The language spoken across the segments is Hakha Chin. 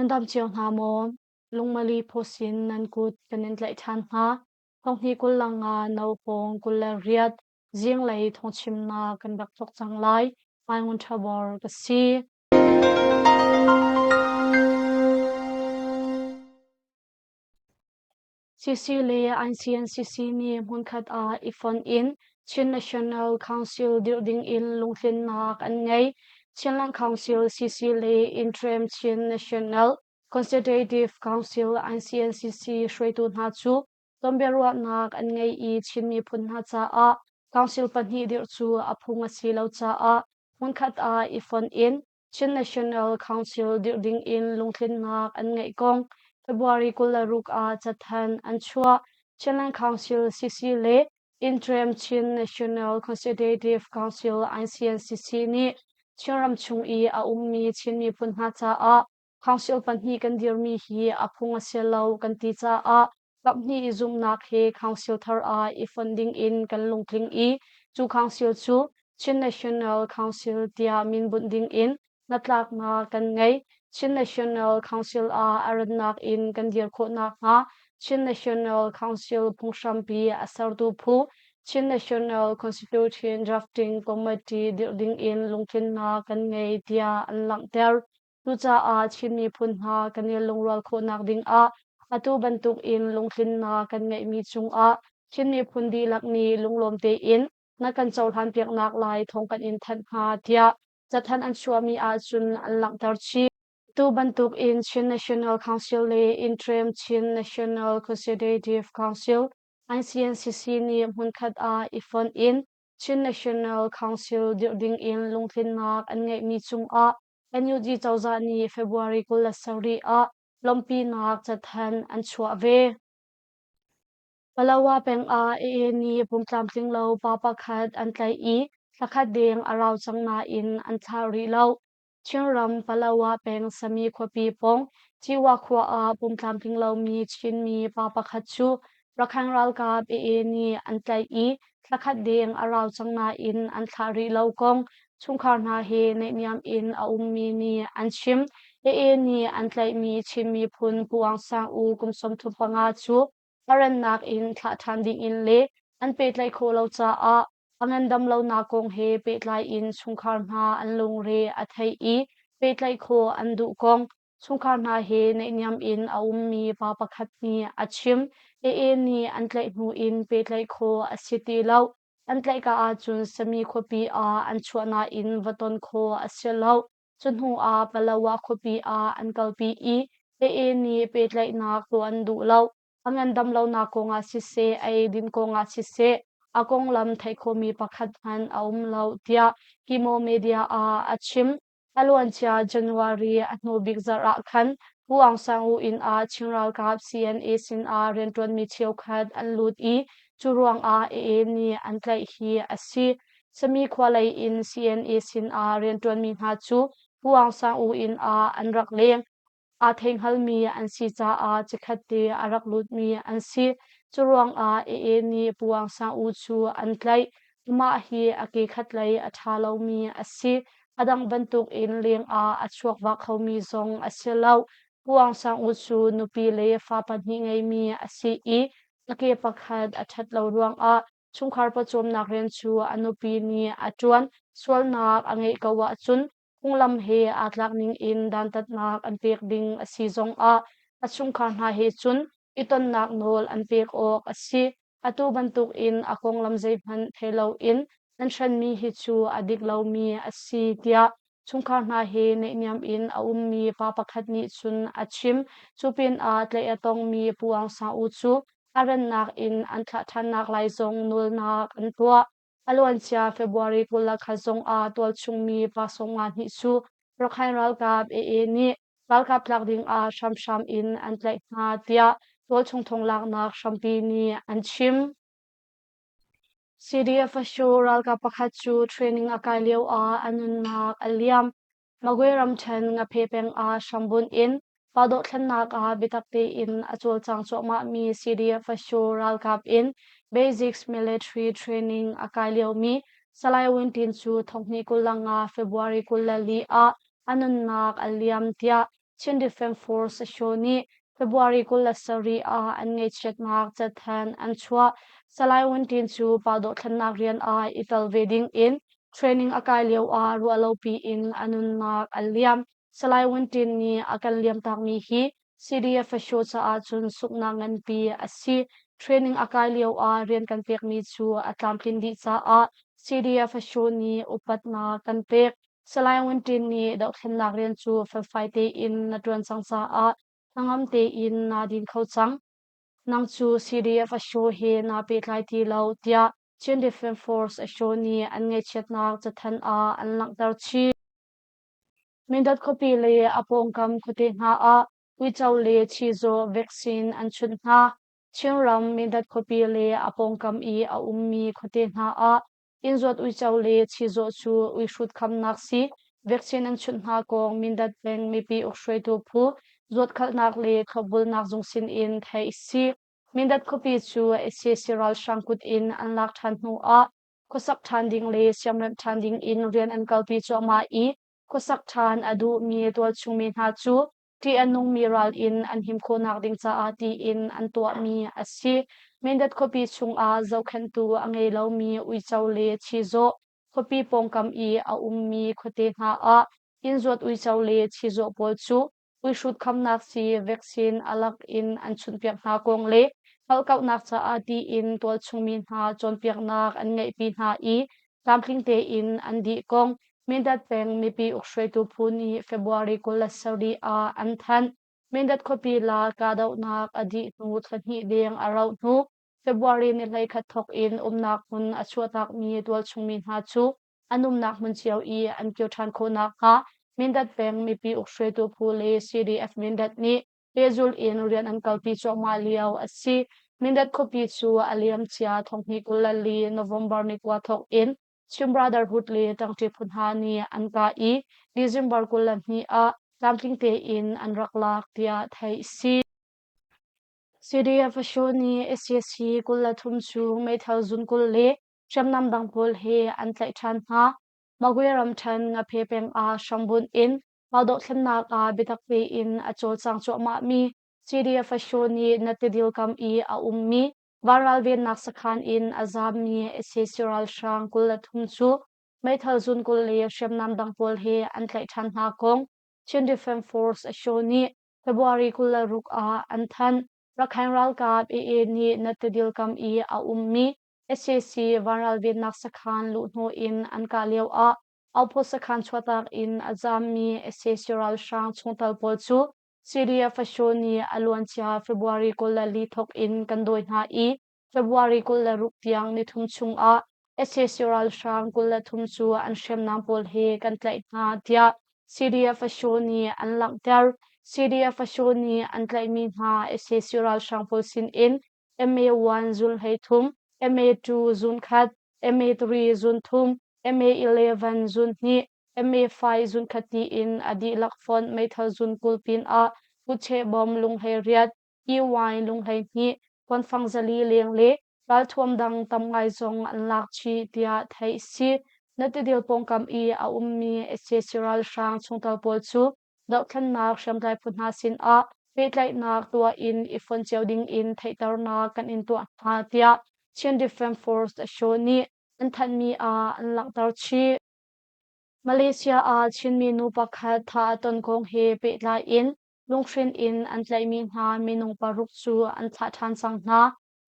Nan dam cio hna maw? Lungmali phusin nan kut kan in tlaih ṭhan hna. Thonghnih 20 le nga no hawng 28 zinglei thawngchimnak kan rak thawk cang lai. Mai Ngun Ṭha Bor ka si. CC le ICNCC nih hmunkhat ah i fonh in Chin National Council dirh ding in lungtlinnak an ngei. Chinland Council CC le Interim Chin National Consultative Council ICNCC hruaitu hna cu tonbiaruahnak an ngei i Chin miphun hna caah council pahnih dirh cu a phung a si lo caah hmunkhat ah i fonh in Chin National Council dirh ding in lungtlinnak an ngeih kong February 26 ah cathanh an chuah. Chinland Council CC le Interim Chin National Consultative Council ICNCC nih Chinram chung i a ummi Chin miphun hna caah council pahnih kan dirmi hi a phung a si lo kan ti caah kaphnih i zumhnak he council thar ah i fonh ding in kan lungtling i cu council cu Chin National Council tiah min bunh ding in hnatlaknak kan ngei. Chin National Council ah a rannak in kan dir khawh nakhnga Chin National Council phunghrampi a sertu phu Chin National Constitution Drafting Committee dirh ding in lungtlinnak kan ngei tiah an langhter. Cucaah Chin miphun hna kan i lungrual khawhnak dingah atu bantukin lungtlinnak kan ngeihmi cungah Chin miphun dihlak nih lunglawm tein na kan cohlanpiaknak lai thawng kan in thanh hna tiah cathanh an chuahmi ahcun an langhter chih. Tu bantukin Chin National Council le Interim Chin National Consultative Council ICNCC nih hmunkhat ah i fonh in Chin National Council dirh ding in lungtlinnak an ngeihmi cungah NUG cozah nih February 27 ah lawmhpinak cathanh an chuah ve. Palawa peng ah AA nih pumtlamtling lo pa pakhat an tlaih i thlakhat deng a rau cang nain an thlah rih lo. Chinram Palawa peng Sami khuapi pawng Ciwa khua ah pumtlamtling lomi Chinmi pa pakhat cu Rakhine ralkap AA nih an tlaih i thlakhat deng a rau cang nain an thlah rih lo kong chungkhar hna he naihniam in a ummi nih an chim. AA nih an tlaihmi Chin miphun Pu Aung Sang U kum 35 cu a rannak in thlah ṭhan dingin le an pehtlaih khawh lo caah a ngandam lonak kong he pehtlai in chungkhar hna an lungre a theih i pehtlaih khawh an duh kong chungkhar hna he naihniam in a ummi pa pakhat nih a chim. AA nih an tlaih hnu in pehtlaih khawh a si ti lo. An tlaihka ahcun Sami khuapi ah an chuah nain va ton khawh a si lo. Cu hnu ah Palawa khuapi ah an kalpi i AA nih pehtlaihnak tuah an duh lo. A ngandam lonak kongah siseh, a eidin kongah siseh, a konglam theih khawhmi pakhat hmanh a um lo, tiah Kimo Media ah a chim. A luancia January a hnu bik zarh ah khan Pu Aung San U inn ah Chin ralkap CNA sinah rianṭuanmi cheukhat an lut i cu ruangah AA nih an tlaih hi a si. Sami khua lei in CNA sinah rianṭuanmi hna cu Pu Aung San U inn ah an rak leng. Aa theihngalmi an si caah chikkhat te a rak lutmi an si. Cu ruangah AA nih Pu Aung San U cu an tlaih. Amah hi a ke khatlei a ṭha lomi a si. A dang bantukin lengah a chuak vak khomi zong a si lo. Pu Aung San U cu nupi le fa pahnih ngeimi a si i a ke pakhat a ṭhat lo ruangah chungkhar pawcawmnak rian cu a nupi nih a ṭuan. Sualnak a ngeih ko ahcun phunglam he aa tlak ning in dantatnak an pek ding a si zongah a chungkhar hna he cun i tonnak nawl an pek awk a si. Atu bantukin a konglam zeihmanh thei loin an hrenmi hi cu a dik lomi a si tiah chungkhar hna he naihniam in a ummi pa pakhat nih cun a chim. Cu pinah tlaih a tongmi Pu Aung San U cu a rannak in an thlah ṭhannak lai zong nawlnak an tuah. A luancia February 21 zongah tualchungmi pa 52 cu Rakhine ralkap AA nih ralkap tlak dingah hramhram in an tlaih hna tiah tualchung thonglaknak hrampi nih an chim. CDF Asho ralkap pakhat cu training a kai lio ah a nunnak a liam. Magwe ramṭhen Ngaphe peng ah hrambunh in pa dohthlennak ah biatak tein a cawlcang cuahmahmi CDF Asho ralkap in Basics Military Training a kai liomi Salai Win Tin cu thonghnih 25 February 24 ah a nunnak a liam tiah. Chin Defence Force Sasho nih February 27 ah an ngaihchiatnak cathanh an chuah. Salai Win Tin cu pa dohthlennak rian ah i tel ve ding in training a kai lio ah ruahlopi in a nunnak a liam. Salai Win Tin nih a kan liamtakmi hi CDF Fasho caah cun sunghnak nganpi a si. Training a kai lio ah rian kan pekmi cu a tlamtlin dih caah CDF Fasho nih upatnak kan pek. Salai Win Tin nih dohthlennak rian cu felfai tein na ṭuan cang caah hnangam tein naa din kho cang. Nang cu CDF Asho he naa pehtlai ti lo tiah Chin Defence Force Asho nih an ngaihchiatnak cathanh ah an langhter chih. Mindat khuapi le a pawngkam khuate hna ah uico le chizawh vaccine an chunh hna. Chinram Mindat khuapi le a pawngkam i a ummi khuate hna ah innzuat uico le chizawh cu uihrut khamnak sii vaccine an chunh hna kong Mindat peng mipi ukhruaitu phu zuatkhalhnak le thlopbulnak zung sin in theih a si. Mindat khuapi cu sac ralhrang kut in an lak ṭhan hnu ah khuasak ṭhan ding le siamremh ṭhan ding in rian an kalpi cuahmah i khuasak ṭhan a duhmi tualchungmi hna cu ṭih a nungmi ral in an him khawhnak ding caah tiin an tuahmi a si. Mindat khuapi chungah zohkhenhtu a ngei lomi uico le chizawh khuapi pawngkam i a ummi khuate hna ah innzuat uico le chizawh pawl cu uihrut khamnak sii vaccine a lak in an chunhpiak hna kong le hngalhkauhnak caah tiin tualchungmi hna cawnpiaknak an ngeihpi hna i tlamtling tein an dih kong Mindat peng mipi ukhruaitu phu nih February 27 ah an thanh. Mindat khuapi la kahdohnak a dih hnu thla hnih deng a rauh hnu February ni 11 thawk in umnak hmun a chuahtakmi tualchungmi hna cu an umnak hmun cio i an kir ṭhan khawh nakhnga Mindat peng mipi ukhruaitu phu le CDF Mindat nih pehzulh in rian an kalpi cuahmah lio a si. Mindat khuapi cu a liamcia 2024 November ni 9 thawk in Chin Brotherhood le ṭangṭi phu hna nih an kah i December 22 ah tlamtling tein an rak lak tiah theih a si. CDF Asho nih sac 23 cu meithal zun 20 le hriamnam dang pawl he an tlaih ṭhan hna. Magwe ramṭhen Ngaphe peng ah hrambunh in raldohthlennak ah biatak tein a cawlcang cuahmahmi CDF Asho nih Natidil kam i a ummi vanral vennak sakhan in a zaammi sac ralhrang 23 cu meithal zun 20 le hriamnam dang pawl he an tlaih ṭhan hna kong Chin Defense Force Asho nih February 26 ah an thanh. Rakhine ralkap AA nih Natidil kam i a ummi sac vanral vennak sakhan luhhnawh in an kah lioah Auphawt sakhan chuahtak in a zaammi sac ralhrang chungtel pawl cu CDF Asho nih a luancia February 24 thawk in kan dawi hna i February 26 tiang nithum chungah sac ralhrang 23 cu an hriamnam pawl he kan tlaih hna tiah CDF Asho nih an langhter. CDF Asho nih an tlaihmi hna sac ralhrang pawl sin in MA1 zun 13, MA2 zun khat, MA3 zun thum, MA11 zun hnih, MA5 zun khat tiin a dihlak fonh meithal zun 20 pinah kutcheh bom lung 18, EY lung 12, kuanfang 400 leng le ralthuam dang tam ngai zong an lak chih tiah theih a si. Na tidil pawngkam i a ummi sac ralhrang chungtel pawl cu dohthlennak hriamtlai phu hna sinah pehtlaihnak tuah in i fon cio ding in theihternak kan in tuah hna tiah Chin Defence Force Asho nih an thanhmi ah an langhter chih. Malaysia ah Chinmi nu pakhat thah a ton kong he pehtlai in lunghrin in an tlaihmi hna minung paruk cu an thlah ṭhan cang hna.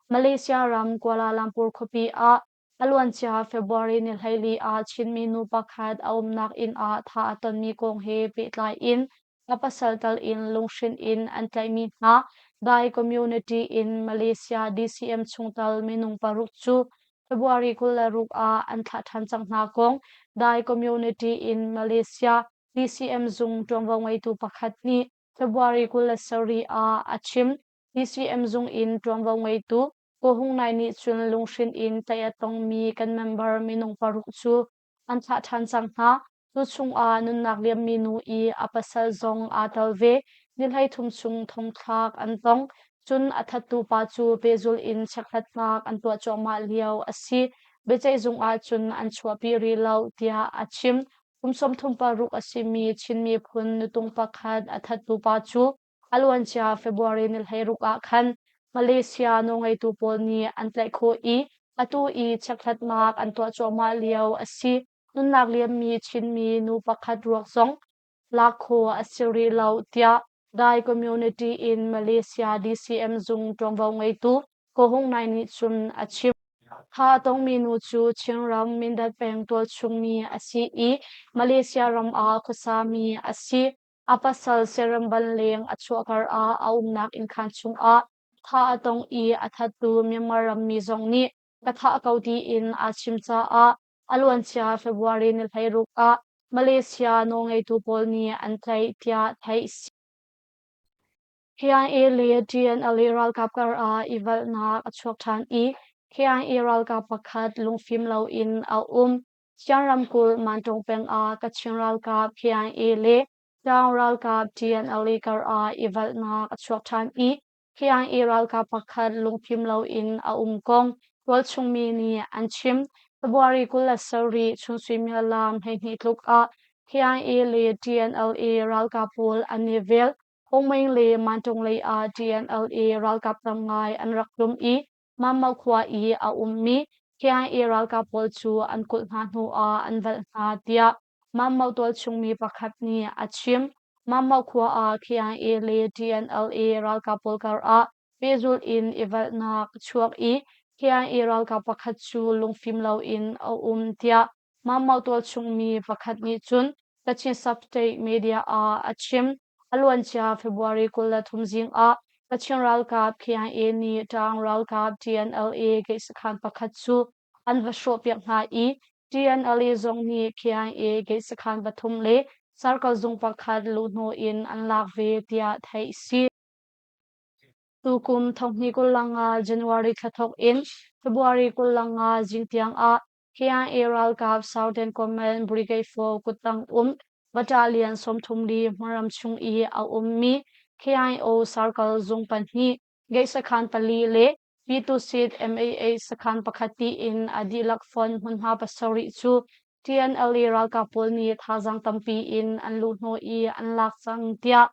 Malaysia ram Kuala Lumpur khuapi ah A luancia February ni 14 ah Chinmi nu pakhat a umnak inn ah thah a tonmi kong he pehtlai in a pasal tal in lunghrin in an tlaihmi hna Dai Community in Malaysia DCM chungtel minung paruk cu February 26 ah an thlah ṭhan cang hna kong Dai Community in Malaysia DCM zung ṭuanvo ngeitu pakhat nih February 27 ah a chim. DCM zung in ṭuanvo ngeitu Ko Hung Nai nih cun lunghrin in tlaih a tongmi kan member minung paruk cu an thlah ṭhan cang hna. Cu chungah nunnak liammi nu i a pasal zong aa tel ve. Ni 13 chung thongthlak an tong. Cun a thattu pa cu pehzulh in chekhlatnak an tuah cuahmah lio a si. Biaceihzung ah cun an chuahpi rih lo tiah a chim. Kum 36 a simi Chin miphun nutung pakhat a thattu pa cu a luancia February ni 16 ah khan Malaysia nawlngeitu pawl nih an tlaih khawh i atu i chekhlatnak an tuah cuahmah lio a si. Nunnak liammi Chinmi nu pakhat ruak zong lak khawh a si rih lo tiah Dai Community in Malaysia DCM zung ṭuanvo ngeitu Ko Hung Nai nih cun a chim. Kha a tongmi nu cu Chinram Mindat peng tualchungmi a si i Malaysia ram ah khuasami a si. A pasal Seremban leng a chuah kar ah a umnak innkhan chungah thah a tong i a thattu Myanmar rammi zong nih ka thah ko tiin aa chim caah a luancia February ni 16 ah Malaysia nawlngeitu pawl nih an tlaih tiah theih a si. KIA le TNLA ralkap kar ah i valhnak a chuak ṭhan i KIA ralkap pakhat lungfim loin a um. Sian ramkulh Mantong peng ah Kachin ralkap KIA le Tlang ralkap TNLA kar ah i valhnak a chuak ṭhan i KIA ralkap pakhat lungfim loin a um kong tualchungmi nih an chim. February 27 chun suimilam 12 tluk ah KIA le TNLA ralkap pawl an i vel. Hongmeng le Mantung lei ah TNLA ralkap tam ngai an rak tlum i Mammo khua i a ummi KIA ralkap pawl cu an kulh hna hnu ah an velh hna tiah Mammo tualchungmi pakhat nih a chim. Mammo khua ah KIA le TNLA ralkap pawl kar ah pehzulh in i velhnak a chuak i KIA ralkap pakhat cu lungfim loin a um tiah Mammo tualchungmi pakhat nih cun Kachin Sub-State media ah a chim. A luancia February 23 zing ah Kachin ralkap KIA nih Ṭaang ralkap TNLA gate sakhan pakhat cu an va hrawhpiak hna i TNLA zong nih KIA gate sakhan pathum le circle zung pakhat luhhnawh in an lak ve tiah theih a si. Tukum thonghnih 25 January thla thawk in February 25 zing tiang ah KIA ralkap Southern Command Brigade 4 kuttang um Battalion 34 hmunram chung i a ummi KIO Circle zung pahnih, gate sakhan pali le P2 MAA sakhan pakhat tiin a dihlak fon hmunhma pasarih cu TNLA ralkap pawl nih thazaang tampi in an luhhnawh i an lak cang tiah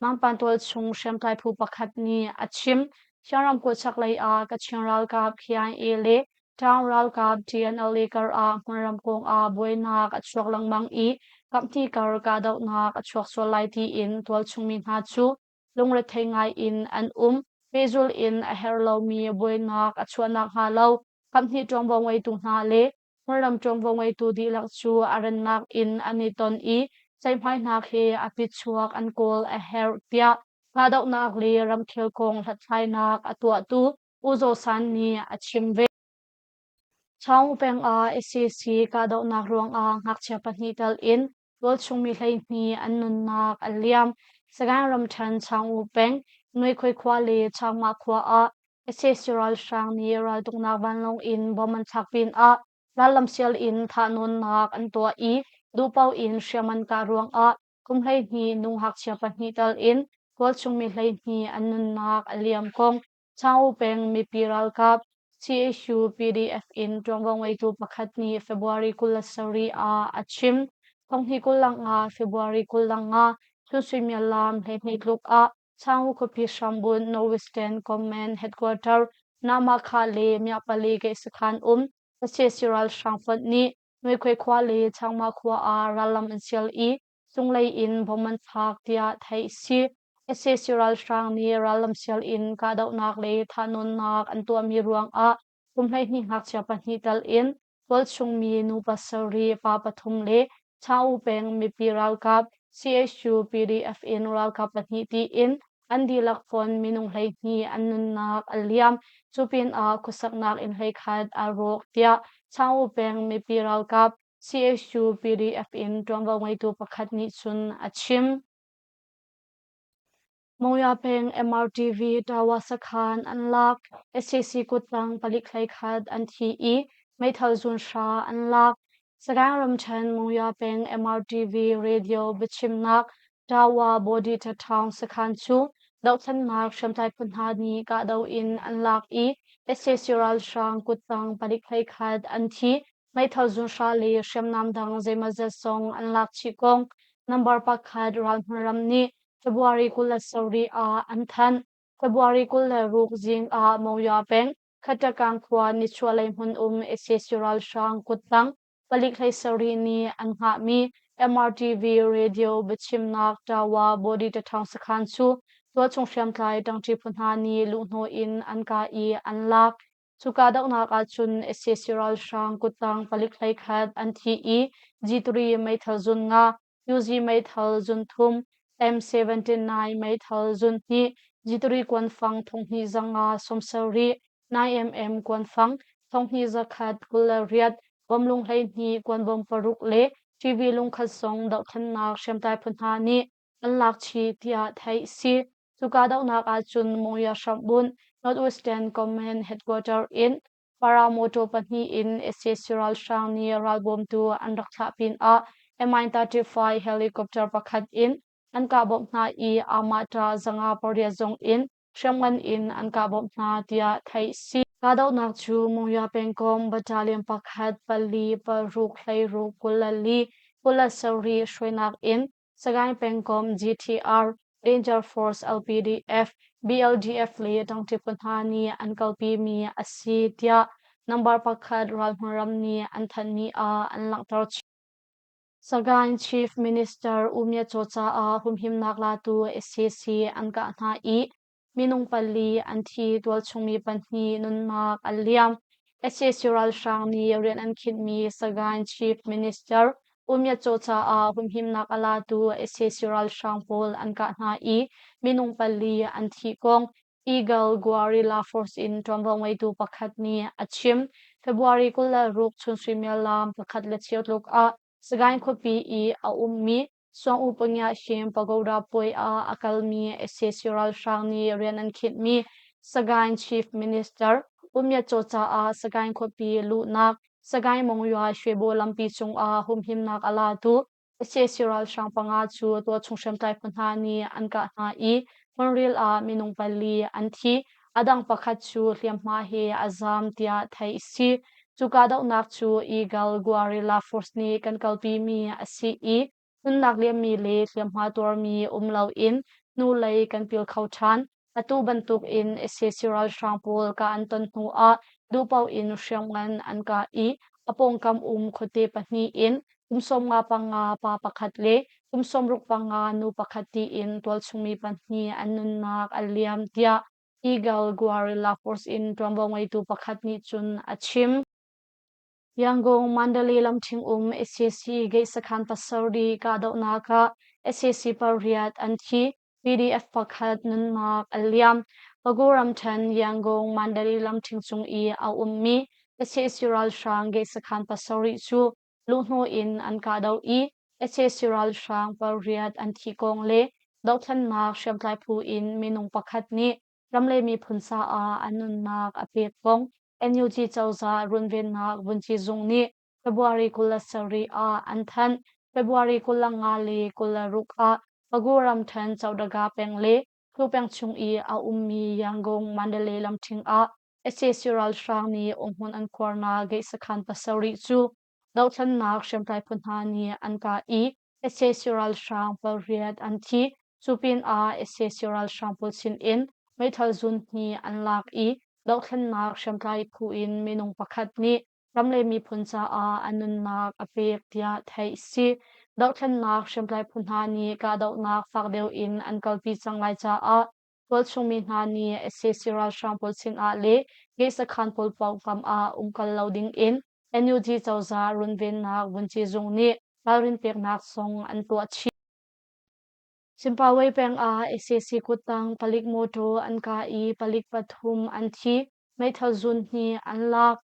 Mangpan tualchung hriamtlai phu pakhat nih a chim. Chin ramkulh chaklei ah Kachin ralkap KIA le Ṭaung ralkap TNLA kar ah hmunram kong ah buainak a chuak lengmang i kaphnih kar kahdohnak a chuak sual lai tiin tualchung mi hna cu lungrethei ngai in an um. Pehzulh in a herh lomi buainak a chuah nakhnga lo kaphnih ṭuanvo ngeitu hna le hmunram ṭuanvo ngeitu dihlak cu a rannak in an i ton i ceihmainak he a phichuak an kawl a herh tiah kahdohnak le ramkhel kong hlathlainak a tuahtu U Zaw San nih a chim ve. Chaung peng ah sac kahdohnak ruangah ngakchia pahnih tal in tualchungmi 12 an nunnak a liam. Sagaing ramṭhen Chaung peng Nuikhoi khua le Changmah khua ah sac ralhrang nih raltuknak vanlawng in bom an thlak pinah rallam sial in thahnawnnak an tuah i duhpaoh in hriam an kah ruangah kum 12 nu ngakchia pahnih tal in tualchungmi 12 an nunnak a liam kong Chaung peng mipi ralkap CHU PDF in ṭuanvo ngeitu pakhat nih February 27 ah a chim. Thonghnih 25 February 25 chun suimilam 12 tluk ah Chaung khuapi hrambun Northwestern Command Headquarter Namakha le Myapali gate sakhan um sac ralhrang fonh nih Muikhuai khua le Changma khua ah rallam an sial i cunglei in bom an thlak tiah theih a si. Sac ralhrang nih rallam sial in kahdohnak le thahnawnnak an tuahmi ruangah kum 12 ngakchia pahnih tal in tualchungmi nu pasarih, pa pathum le Chaung peng mipi ralkap CHU PDF in ralkap pahnih tiin an dihlak fon minung 12 an nunnak a liam. Cu pinah khuasaknak inn 11 aa rawk tiah Chaung peng mipi ralkap CHU PDF in ṭuanvo ngeitu pakhat nih cun a chim. Monywa peng MRTV Tawa sakhan an lak. Sac kuttang palik 11 an thi i meithal zun hra an lak. Sagaing ramṭhen Monywa peng MRTV radio biachimnak Tawa Body Town sakhan cu dohthlennak hriamtlai phu hna nih kahdoh in an lak i sac ralhrang kuttang palik 11 an thi. Meithal zunhra le hriamnam dang zeimawzat zong an lak chih kong number 1 ralhmun ram nih February 27 ah an thanh. February 26 zing ah Monywa peng Khatakang khua nichuahlei hmun um sac ralhrang kuttang palik 17 nih an hngahmi MRTV radio biachimnak Tawa Body Tathang sakhan cu tualchung hriamtlai ṭangṭi phu hna nih luhhnawh in an kah i an lak. Cu kahdohnak ahcun sac ralhrang kuttang palik 11 an thi i G3 meithal zun nga, Uzi meithal zun thum, M79 meithal zun hnih, G3 kuanfang thonghnih zanga 70, 9mm kuanfang thonghnih zakhat 28, bawmlung 12, kuanbawm paruk le TV lungkhat zong dohthlennak hriamtlai phu hna nih an lak chih tiah theih si. Cu kahdohnak ahcun Monywa hrambunh Northwestern Command Headquarter in Paramotor pahnih in sac ralhrang nih ralbawmtu an rak thlah pinah Mi-35 helicopter pakhat in an kah bawmh hna i amah 508 zong in hriamngan in an kah bawmh hna tiah theih si. Kahdohnak cu Monywa pengkomh battalion pakhat pali paruk hleiruk 24 27 hruainak in Sagaing pengkomh GTR, Danger Force LPDF, BLDF le ṭangṭi phu hna nih an kalpimi a si tiah number 1 ralhmun ram nih an thanhmi ah an langhter chih. Sagaing Chief Minister U Myat Caw caah humhimnak latu sac an kah hna i minung pali an thi, tualchungmi pahnih nunnak an liam. Sac ralhrang nih rian an khinhmi Sagaing Chief Minister U Myat Caw caah humhimnak a latu sac ralhrang pawl an kah hna i minung pali an thih kong Eagle Guerrilla Force in ṭuanvo ngeitu pakhat nih a chim. February 26 chun suimilam pakhat le cheu tluk ah Sagaing khuapi i a ummi Suang-U Pangyahshin Pagoda puai ah a kalmi sac ralhrang nih rian an khinhmi Sagaing Chief Minister U Myat Caw caah Sagaing khuapi luhnak Sagaing Mongyua Shwebo lampi cungah humhimnak a latu sac ralhrang panga cu tualchung hriamtlai phu hna nih an kah hna i hmunril ah minung pali an thi. A dang pakhat cu hliamhma he a zaam tiah theih a si. Cu kahdohnak cu Eagle Guerrilla Force nih kan kalpimi a si i nunnak liammi le hliamhma tuarmi um loin hnulei kan pil kho ṭhan. Atu bantukin sac ralhrang pawl kah an ton hnu ah duhpaoh in hriamngan an kah i a pawngkam um khuate pahnih in kum 55 pa pakhat le kum 65 nu pakhat tiin tualchungmi pahnih an nunnak a liam tiah Eagle Guerrilla Force in ṭuanvo ngeitu pakhat nih cun a chim. Yangon Mandalay lamṭhing um sac gate sakhan pasarih kahdohnak ah sac pariat an thi, PDF pakhat nunnak a liam. Pagu ramṭhen Yangon Mandalay lamṭhing cung i a ummi sac ralhrang gate sakhan pasarih cu luhhnawh in an kahdoh i sac ralhrang pariat an thih kong le dohthlennak hriamtlai phu in minung pakhat nih ram le miphun caah a nunnak a pek kong NUG cozah runvennak vunci zung nih February 27 ah an thanh. February 25 le 26 ah Pagu ramṭhen Chowdaga peng le Hlu peng chung i a ummi Yangon Mandalay lamṭhing ah sac ralhrang nih umhmun an khuarnak gate sakhan pasarih cu dohthlennak hriamtlai phu hna nih an kah i sac ralhrang pariat an thi. Cu pinah sac ralhrang pawl sinin meithal zun hnih an lak i dohthlennak hriamtlai phu in minung pakhat nih ram le miphun caah a nunnak a pek tiah theih a si. Dohthlennak hriamtlai phu hna nih kahdohnak fak deuh in an kalpi cang lai caah tualchungmi hna nih sac ralhrang pawl sinah le gate sakhan pawl pawngkam ah umkal lo ding in NUG cozah runvennak vunci zung nih ralrin peknak zong an tuah chih. Zimbabwe peng ah sac kuttang palik mawṭaw an kah i palik pathum an thi, meithal zun hnih an lak.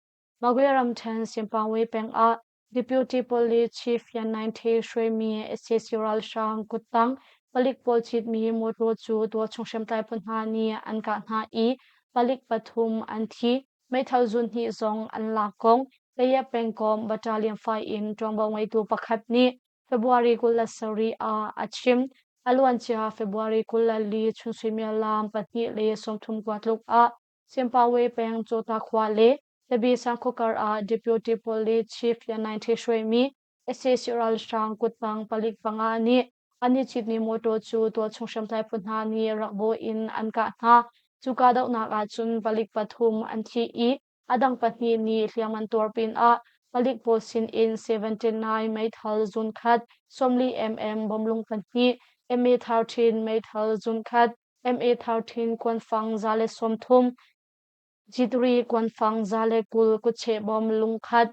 Magwe ramṭhen Zimbabwe peng ah Deputy Police Chief Yan Naing Htwe hruaimi sac ralhrang kuttang palik pawl citmi mawṭaw cu tualchung hriamtlai phu hna nih an kah hna i palik pathum an thi, meithal zun hnih zong an lak kong Kaya pengkomh Battalion 5 in ṭuanvo ngeitu pakhat nih February 27 ah a chim. A luancia February 24 chun suimilam 2:30 tluk ah Zimbabwe peng Cota khua le Labi sangkhua ah Deputy Police Chief Yan Naing Htwe hruaimi sac ralhrang kuttang palik panga nih an i citmi mawṭaw cu tualchung hriamtlai phu hna nih rak bawh in an kah hna. Cu kahdohnak ahcun palik pathum an thi i a dang pahnih nih hliam an tuar pinah palik pawl sinin 79 meithal zunkhat, 40 mm bomlung pahnih, MA-13 meithal zunkhat, MA-13 kuanfang 130, G3 kuanfang 120 kutcheh bom lungkhat,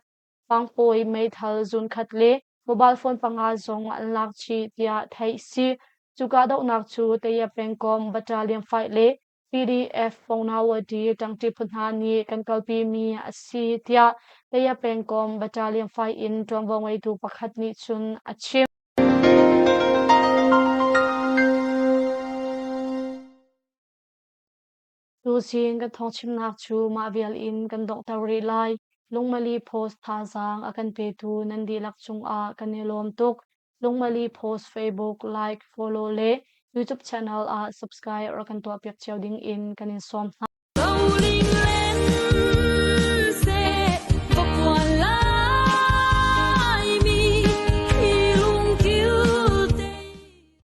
Pangpawi meithal zunkhat le mobile phone panga zong an lak chih tiah theih si. Cu kahdohnak cu Taya pengkomh Battalion 5 le PDF Pongnawadi ṭangṭi phu hna nih kan kalpimi a si tiah Taya pengkomh Battalion 5 in ṭuanvo ngeitu pakhat nih cun a chim. Tuzing kan thawngchimnak cu mah vial in kan donghter rih lai. Lungmali Post thazaang a kan petu nan dihlak cungah kan i lawm tuk. Lungmali Post Facebook like, follow le YouTube channel ah subscribe rak kan tuahpiak cio ding in kan in sawm hna.